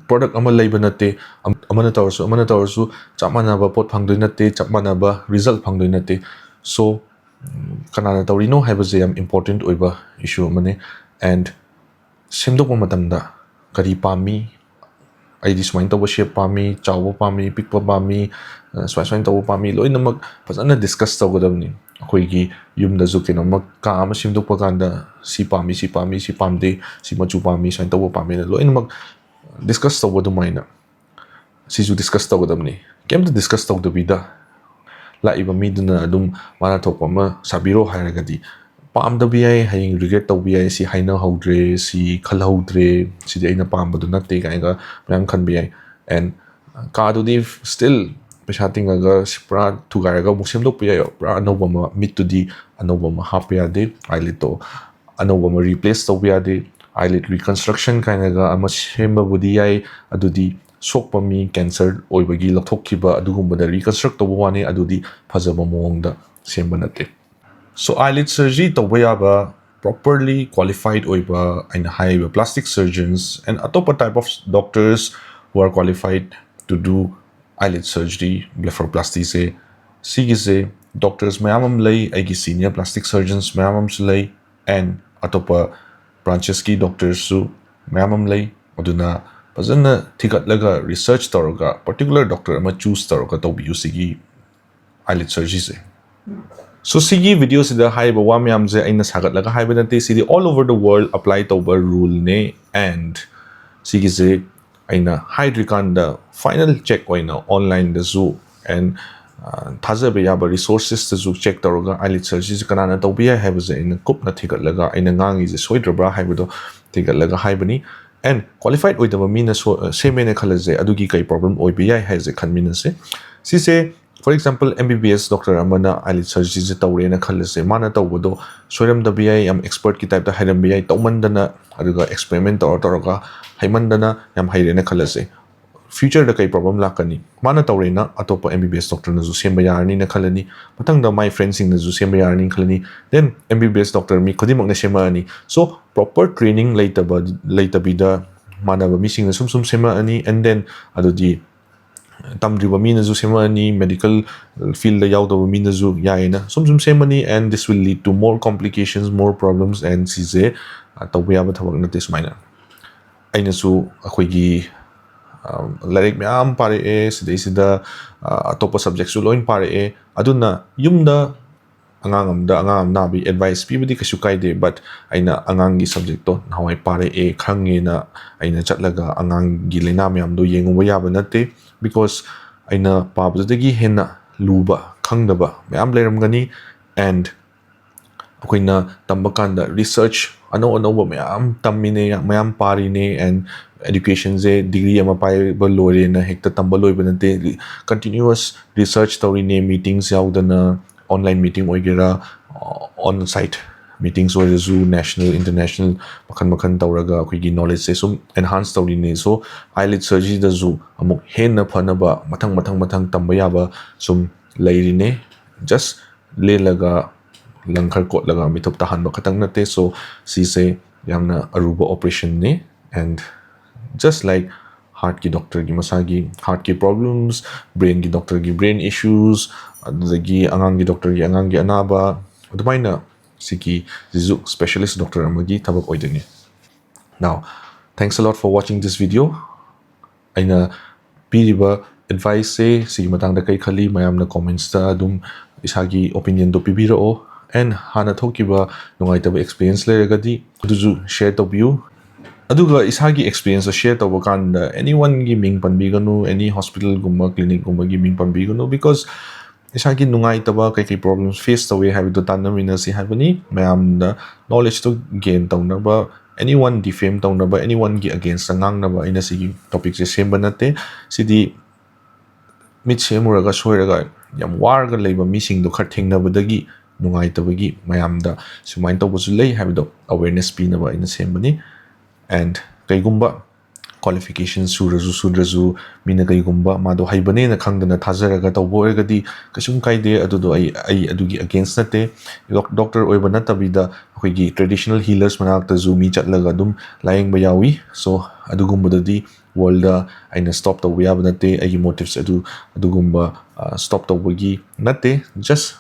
product ꯑꯃ ꯂꯩꯕ ꯅꯠꯇꯦ, ꯑꯝ-, ꯑꯃꯅ ꯇꯧꯔꯁꯨ ꯑꯃꯅ ꯇꯧꯔꯁꯨ ꯆꯞ ꯃꯥꯟꯅꯕ ꯄꯣꯠ ꯐꯪꯗꯣꯏ ꯅꯠꯇꯦ, ꯆꯞ ꯃꯥꯟꯅꯕ result ꯐꯪꯗꯣꯏ ꯅꯠꯇꯦ꯫ So ꯀꯅꯥꯅ ꯇꯧꯔꯤꯅꯣ ꯍꯥꯏꯕꯁꯦ ꯌꯥꯝ important ꯑꯣꯏꯕ issue ꯑꯃꯅꯤ꯫ And ꯁꯦꯝꯗꯣꯛꯄ ꯃꯇꯝꯗ ꯀꯔꯤ ꯄꯥꯝꯃꯤ, ꯑꯩꯗꯤ ꯁꯨꯃꯥꯏꯅ ꯇꯧꯕ shape ꯄꯥꯝꯃꯤ, ꯆꯥꯎꯕ ꯄꯥꯝꯃꯤ, ꯄꯤꯛꯄ ꯄꯥꯝꯃꯤ, ꯑ, ꯁꯨꯃꯥꯏ ꯁꯨꯃꯥꯏꯅ ꯇꯧꯕ ꯄꯥꯝꯃꯤ, ꯂꯣꯏꯅꯃꯛ ꯐꯖꯅ discuss ꯇꯧꯒꯗꯕꯅꯤ꯫ ꯑꯩꯈꯣꯏꯒꯤ ꯌꯨꯝꯗꯁꯨ ꯀꯩꯅꯣꯝꯃ, ꯀꯥ ꯑꯃ ꯁꯦꯝꯗꯣꯛꯄ ꯀꯥꯟꯗ ꯁꯤ ꯄꯥꯝꯃꯤ, ꯁꯤ ꯄꯥꯝꯃꯤ, ꯁꯤ ꯄꯥꯝꯗꯦ, ꯁꯤ ꯃꯆꯨ ꯄꯥꯝꯃꯤ, ꯁꯨꯃꯥꯏꯅ ꯇꯧꯕ ꯄꯥꯝꯃꯤꯅ ꯂꯣꯏꯅꯃꯛ discuss ꯇꯧꯕ ꯑꯗꯨꯃꯥꯏꯅ ꯁꯤꯁꯨ discuss ꯇꯧꯒꯗꯕꯅꯤ꯫ ꯀꯩꯝꯇ discuss ꯇꯧꯗꯕꯤꯗ ꯂꯥꯛꯏꯕ ꯃꯤꯗꯨꯅ ꯑꯗꯨꯝ ꯃꯥꯅ ꯊꯣꯛꯄ ꯑꯃ ꯁꯥꯕꯤꯔꯣ ꯍꯥꯏꯔꯒꯗꯤ ꯄꯥꯝꯗꯕ ꯌꯥꯏ, ꯍꯌꯦꯡ regret ꯇꯧꯕ ꯌꯥꯏ, "ꯁꯤ ꯍꯥꯏꯅꯍꯧꯗ꯭ꯔꯦ, ꯁꯤ ꯈꯜꯍꯧꯗ꯭ꯔꯦ, ꯁꯤꯗꯤ ꯑꯩꯅ ꯄꯥꯝꯕꯗꯨ ꯅꯠꯇꯦ" ꯀꯥꯏꯅꯒ ꯃꯌꯥꯝ ꯈꯟꯕ ꯌꯥꯏ꯫ And ꯀꯥꯗꯨꯗꯤ still ꯄꯩꯁꯥ ꯇꯤꯡꯉꯒ ꯁꯤ ꯄꯨꯔꯥ ꯊꯨꯒꯥꯏꯔꯒ ꯑꯃꯨꯛ ꯁꯦꯝꯗꯣꯛꯄ ꯌꯥꯏ, ꯄꯨꯔꯥ ꯑꯅꯧꯕ ꯑꯃ, ꯃꯤꯠꯇꯨꯗꯤ ꯑꯅꯧꯕ ꯑꯃ ꯍꯥꯞꯄ ꯌꯥꯗꯦ, eyelidꯇꯣ ꯑꯅꯧꯕ ꯑꯃ replace ꯇꯧꯕ ꯌꯥꯗꯦ, eyelid reconstruction ꯀꯥꯏꯅꯒ ꯑꯃ ꯁꯦꯝꯕꯕꯨꯗꯤ ꯌꯥꯏ, ꯑꯗꯨꯗꯤ ꯁꯣꯛꯄ ꯃꯤ, cancer ꯑꯣꯏꯕꯒꯤ ꯂꯧꯊꯣꯛꯈꯤꯕ ꯑꯗꯨꯒꯨꯝꯕꯗ reconstruct ꯇꯧꯕ ꯋꯥꯅꯤ, ꯑꯗꯨꯗꯤ ꯐꯖꯕ ꯃꯑꯣꯡꯗ ꯁꯦꯝꯕ ꯅꯠꯇꯦ꯫ So eyelid surgery ꯇꯧꯕ ꯌꯥꯕ properly qualified ꯑꯣꯏꯕ, ꯑꯩꯅ ꯍꯥꯏꯔꯤꯕ plastic surgeons and ꯑꯇꯣꯞꯄ type of doctors who are qualified to do eyelid surgery, blepharoplasty ꯁꯦ, ꯁꯤꯒꯤꯁꯦ doctors ꯃꯌꯥꯝ ꯑꯃ ꯂꯩ, ꯑꯩꯒꯤ senior plastic surgeons ꯃꯌꯥꯝ ꯑꯃꯁꯨ ꯂꯩ, and ꯑꯇꯣꯞꯄ branchesꯀꯤ doctorsꯁꯨ ꯃꯌꯥꯝ ꯑꯃ ꯂꯩ꯫ ꯑꯗꯨꯅ ꯐꯖꯅ ꯊꯤꯒꯠꯂꯒ research ꯇꯧꯔꯒ particular doctor ꯑꯃ choose ꯇꯧꯔꯒ ꯇꯧꯕꯤꯌꯨ ꯁꯤꯒꯤ eyelid surgeryꯁꯦ꯫ So ꯁꯤꯒꯤ videoꯁꯤꯗ ꯍꯥꯏꯔꯤꯕ ꯋꯥ ꯃꯌꯥꯝꯁꯦ ꯑꯩꯅ ꯁꯥꯒꯠꯂꯒ ꯍꯥꯏꯕ ꯅꯠꯇꯦ, ꯁꯤꯗꯤ all over the world apply ꯇꯧꯕ ruleꯅꯦ꯫ And ꯁꯤꯒꯤꯁꯦ ꯑꯩꯅ ꯍꯥꯏꯗ꯭ꯔꯤꯀꯥꯟꯗ final check ꯑꯣꯏꯅ onlineꯗꯁꯨ and, ꯑ, ꯊꯥꯖꯕ ꯌꯥꯕ resourcesꯇꯁꯨ check ꯇꯧꯔꯒ eyelid surgeryꯁꯦ ꯀꯅꯥꯅ ꯇꯧꯕ ꯌꯥꯏ ꯍꯥꯏꯕꯁꯦ ꯑꯩꯅ ꯀꯨꯞꯅ ꯊꯤꯒꯠꯂꯒ, ꯑꯩꯅ ꯉꯥꯡꯉꯤꯁꯦ ꯁꯣꯏꯗ꯭ꯔꯕ꯭ꯔꯥ ꯍꯥꯏꯕꯗꯣ ꯊꯤꯒꯠꯂꯒ ꯍꯥꯏꯕꯅꯤ꯫ And qualified ꯑꯣꯏꯗꯕ ꯃꯤꯅ ꯁꯣ-, ꯁꯦꯝꯃꯦꯅ ꯈꯜꯂꯁꯦ, ꯑꯗꯨꯒꯤ ꯀꯩ problem ꯑꯣꯏꯕ ꯌꯥꯏ ꯍꯥꯏꯁꯦ ꯈꯟꯃꯤꯟꯅꯁꯦ꯫ ꯁꯤꯁꯦ, for example, M B B S doctor ꯑꯃꯅ eyelid surgeryꯁꯦ ꯇꯧꯔꯦꯅ ꯈꯜꯂꯁꯦ, ꯃꯥꯅ ꯇꯧꯕꯗꯣ ꯁꯣꯏꯔꯝꯗꯕ ꯌꯥꯏ, ꯌꯥꯝ expertꯀꯤ typeꯇ ꯍꯩꯔꯝꯕ ꯌꯥꯏ, ꯇꯧꯃꯟꯗꯅ, ꯑꯗꯨꯒ experiment ꯇꯧꯔ ꯇꯧꯔꯒ ꯍꯩꯃꯟꯗꯅ ꯌꯥꯝ ꯍꯩꯔꯦꯅ ꯈꯜꯂꯁꯦ꯫ Futureꯗ ꯀꯩ problem ꯂꯥꯛꯀꯅꯤ? ꯃꯥꯅ ꯇꯧꯔꯦꯅ ꯑꯇꯣꯞꯄ M B B S doctorꯅꯁꯨ ꯁꯦꯝꯕ ꯌꯥꯔꯅꯤꯅ ꯈꯜꯂꯅꯤ, ꯃꯊꯪꯗ my friendꯁꯤꯡꯅꯁꯨ ꯁꯦꯝꯕ ꯌꯥꯔꯅꯤꯅ ꯈꯜꯂꯅꯤ, then M B B S doctor ꯃꯤ ꯈꯨꯗꯤꯡꯃꯛꯅ ꯁꯦꯝꯃꯛꯑꯅꯤ꯫ So proper training ꯂꯩꯇꯕ, ꯂꯩꯇꯕꯤꯗ ꯃꯥꯟꯅꯕ ꯃꯤꯁꯤꯡꯅ ꯁꯨꯝ ꯁꯨꯝ ꯁꯦꯝꯃꯛꯑꯅꯤ, and then ꯑꯗꯨꯗꯤ ꯇꯝꯗ꯭ꯔꯤꯕ ꯃꯤꯅꯁꯨ ꯁꯦꯝꯃꯛꯑꯅꯤ, medical fieldꯗ ꯌꯥꯎꯗꯕ ꯃꯤꯅꯁꯨ ꯌꯥꯏꯌꯦꯅ ꯁꯨꯝ ꯁꯨꯝ ꯁꯦꯝꯃꯅꯤ, and this will lead to more complications, more problems, and ꯁꯤꯁꯦ, ꯑ, ꯇꯧꯕ ꯌꯥꯕ ꯊꯕꯛ ꯅꯠꯇꯦ꯫ ꯁꯨꯃꯥꯏꯅ ꯑꯩꯅꯁꯨ ꯑꯩꯈꯣꯏꯒꯤ, ꯑ, ꯂꯥꯏꯔꯤꯛ ꯃꯌꯥꯝ ꯄꯥꯔꯛꯑꯦ, ꯁꯤꯗꯩꯁꯤꯗ, ꯑ, ꯑꯇꯣꯞꯄ subjectꯁꯨ ꯂꯣꯏ ꯄꯥꯔꯛꯑꯦ꯫ ꯑꯗꯨꯅ ꯌꯨꯝꯗ ꯑꯉꯥꯡ ꯑꯃꯗ, ꯑꯉꯥꯡ ꯑꯃ ꯅꯥꯕꯒꯤ advice ꯄꯤꯕꯗꯤ ꯀꯩꯁꯨ ꯀꯥꯏꯗꯦ, but ꯑꯩꯅ ꯑꯉꯥꯡꯒꯤ subjectꯇꯣ ꯅꯍꯥꯟꯋꯥꯏ ꯄꯥꯔꯛꯑꯦ, ꯈꯪꯉꯦꯅ ꯑꯩꯅ ꯆꯠꯂꯒ ꯑꯉꯥꯡꯒꯤ ꯂꯥꯏꯅꯥ ꯃꯌꯥꯝꯗꯣ ꯌꯦꯡꯉꯨꯕ ꯌꯥꯕ ꯅꯠꯇꯦ, because ꯑꯩꯅ ꯄꯥꯕꯗꯨꯗꯒꯤ ꯍꯦꯟꯅ ꯂꯨꯕ, ꯈꯪꯗꯕ ꯃꯌꯥꯝ ꯂꯩꯔꯝꯒꯅꯤ, and ꯑꯩꯈꯣꯏꯅ ꯇꯝꯕ ꯀꯥꯟꯗ research ꯑꯅꯧ ꯑꯅꯧꯕ ꯃꯌꯥꯝ ꯇꯝꯃꯤꯅꯦ, ꯃꯌꯥꯝ ꯄꯥꯔꯤꯅꯦ, and educationꯁꯦ degree ꯑꯃ ꯄꯥꯏꯕ ꯂꯣꯏꯔꯦꯅ ꯍꯦꯛꯇ ꯇꯝꯕ ꯂꯣꯏꯕ ꯅꯠꯇꯦ꯫ Continuous research ꯇꯧꯔꯤꯅꯦ, meetings ꯌꯥꯎꯗꯅ, online meeting ꯑꯣꯏꯒꯦꯔꯥ, on site meetings ꯑꯣꯏꯔꯁꯨ, national, international ꯃꯈꯜ ꯃꯈꯜ ꯇꯧꯔꯒ ꯑꯩꯈꯣꯏꯒꯤ knowledgeꯁꯦ ꯁꯨꯝ enhance ꯇꯧꯔꯤꯅꯦ꯫ So, eyelid surgeryꯗꯁꯨ ꯑꯃꯨꯛ ꯍꯦꯟꯅ ꯐꯅꯕ ꯃꯊꯪ ꯃꯊꯪ ꯃꯊꯪ ꯇꯝꯕ ꯌꯥꯕ ꯁꯨꯝ ꯂꯩꯔꯤꯅꯦ꯫ Just ꯂꯦꯜꯂꯒ, ꯂꯪ ꯈꯔ ꯀꯣꯠꯂꯒ ꯃꯤꯊꯨꯞ ꯇꯥꯍꯟꯕ ꯈꯛꯇꯪ ꯅꯠꯇꯦ꯫ So, ꯁꯤꯁꯦ ꯌꯥꯝꯅ ꯑꯔꯨꯕ operationꯅꯤ꯫ And just like heartꯀꯤ doctorꯒꯤ ꯃꯁꯥꯒꯤ heartꯀꯤ problems, brainꯒꯤ doctorꯒꯤ brain issues, ꯑꯗꯨꯗꯒꯤ ꯑꯉꯥꯡꯒꯤ doctorꯒꯤ ꯑꯉꯥꯡꯒꯤ ꯑꯅꯥꯕ, ꯑꯗꯨꯃꯥꯏꯅ ꯁꯤꯒꯤ, ꯁꯤꯁꯨ specialist doctor ꯑꯃꯒꯤ ꯊꯕꯛ ꯑꯣꯏꯗꯣꯏꯅꯤ꯫ Now, thanks a lot for watching this video. ꯑꯩꯅ ꯄꯤꯔꯤꯕ adviceꯁꯦ ꯁꯤꯒꯤ ꯃꯇꯥꯡꯗ ꯀꯩ ꯈꯜꯂꯤ, ꯃꯌꯥꯝꯅ commentsꯇ ꯑꯗꯨꯝ ꯏꯁꯥꯒꯤ opinionꯗꯣ ꯄꯤꯕꯤꯔꯛꯑꯣ꯫ And ꯍꯥꯟꯅ ꯊꯣꯛꯈꯤꯕ ꯅꯨꯡꯉꯥꯏꯇꯕ experience ꯂꯩꯔꯒꯗꯤ ꯑꯗꯨꯁꯨ share ꯇꯧꯕꯤꯌꯨ꯫ ꯑꯗꯨꯒ ꯏꯁꯥꯒꯤ experienceꯇꯣ share ꯇꯧꯕ ꯀꯥꯟꯗ anyoneꯒꯤ ꯃꯤꯡ ꯄꯟꯕꯤꯒꯅꯨ, any hospitalꯒꯨꯝꯕ clinicꯀꯨꯝꯕꯒꯤ ꯃꯤꯡ ꯄꯟꯕꯤꯒꯅꯨ, because ꯏꯁꯥꯒꯤ ꯅꯨꯡꯉꯥꯏꯇꯕ ꯀꯩꯀꯩ problems face ꯇꯧꯋꯦ ꯍꯥꯏꯕꯗꯣ ꯇꯥꯟꯅꯃꯤꯟꯅꯁꯤ ꯍꯥꯏꯕꯅꯤ꯫ ꯃꯌꯥꯝꯅ knowledgeꯇꯣ gain ꯇꯧꯅꯕ, anyone defame ꯇꯧꯅꯕ, anyoneꯒꯤ againstꯇ ꯉꯥꯡꯅꯕ ꯑꯩꯅ ꯁꯤꯒꯤ topicꯁꯦ ꯁꯦꯝꯕ ꯅꯠꯇꯦ꯫ ꯁꯤꯗꯤ ꯃꯤꯠ ꯁꯦꯝꯃꯨꯔꯒ ꯁꯣꯏꯔꯒ ꯌꯥꯝ ꯋꯥꯔꯒ ꯂꯩꯕ ꯃꯤꯁꯤꯡꯗꯣ ꯈꯔ ꯊꯦꯡꯅꯕꯗꯒꯤ ꯅꯨꯡꯉꯥꯏꯇꯕꯒꯤ ꯃꯌꯥꯝꯗ ꯁꯨꯃꯥꯏꯅ ꯇꯧꯕꯁꯨ ꯂꯩ ꯍꯥꯏꯕꯗꯣ awareness ꯄꯤꯅꯕ ꯑꯩꯅ ꯁꯦꯝꯕꯅꯤ꯫ And ꯀꯩꯒꯨꯝꯕ qualification ꯁꯨꯔꯁꯨ ꯁꯨꯗ꯭ꯔꯁꯨ, ꯃꯤꯅ ꯀꯩꯒꯨꯝꯕ ꯃꯥꯗꯣ ꯍꯩꯕꯅꯦꯅ ꯈꯪꯗꯅ ꯊꯥꯖꯔꯒ ꯇꯧꯕ ꯑꯣꯏꯔꯒꯗꯤ ꯀꯩꯁꯨꯝ ꯀꯥꯏꯗꯦ꯫ ꯑꯗꯨꯗꯣ ꯑꯩ, ꯑꯩ ꯑꯗꯨꯒꯤ against ꯅꯠꯇꯦ꯫ Doc-, doctor ꯑꯣꯏꯕ ꯅꯠꯇꯕꯤꯗ ꯑꯩꯈꯣꯏꯒꯤ traditional healers ꯃꯅꯥꯛꯇꯁꯨ ꯃꯤ ꯆꯠꯂꯒ ꯑꯗꯨꯝ ꯂꯥꯌꯦꯡꯕ ꯌꯥꯎꯏ꯫ So, ꯑꯗꯨꯒꯨꯝꯕꯗꯗꯤ worldꯗ ꯑꯩꯅ stop ꯇꯧꯕ ꯌꯥꯕ ꯅꯠꯇꯦ꯫ ꯑꯩꯒꯤ motives ꯑꯗꯨ ꯑꯗꯨꯒꯨꯝꯕ, ꯑ, stop ꯇꯧꯕꯒꯤ ꯅꯠꯇꯦ꯫ Just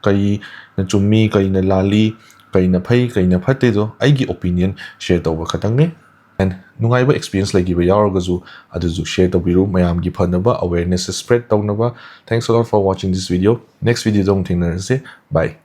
ꯀꯔꯤꯅ ꯆꯨꯝꯃꯤ, ꯀꯔꯤꯅ ꯂꯥꯜꯂꯤ, ꯀꯔꯤꯅ ꯐꯩ, ꯀꯔꯤꯅ ꯐꯠꯇꯦꯗꯣ ꯑꯩꯒꯤ opinion share ꯇꯧꯕ ꯈꯛꯇꯪꯅꯤ꯫ And ꯅꯨꯡꯉꯥꯏꯕ experience ꯂꯩꯈꯤꯕ ꯌꯥꯎꯔꯒꯁꯨ ꯑꯗꯨꯁꯨ share ꯇꯧꯕꯤꯔꯨ, ꯃꯌꯥꯝꯒꯤ ꯐꯅꯕ, awareness spread ꯇꯧꯅꯕ꯫ Thanks a lot for watching this video. Next videoꯗ ꯑꯃꯨꯛ ꯊꯦꯡꯅꯔꯁꯦ꯫ Bye.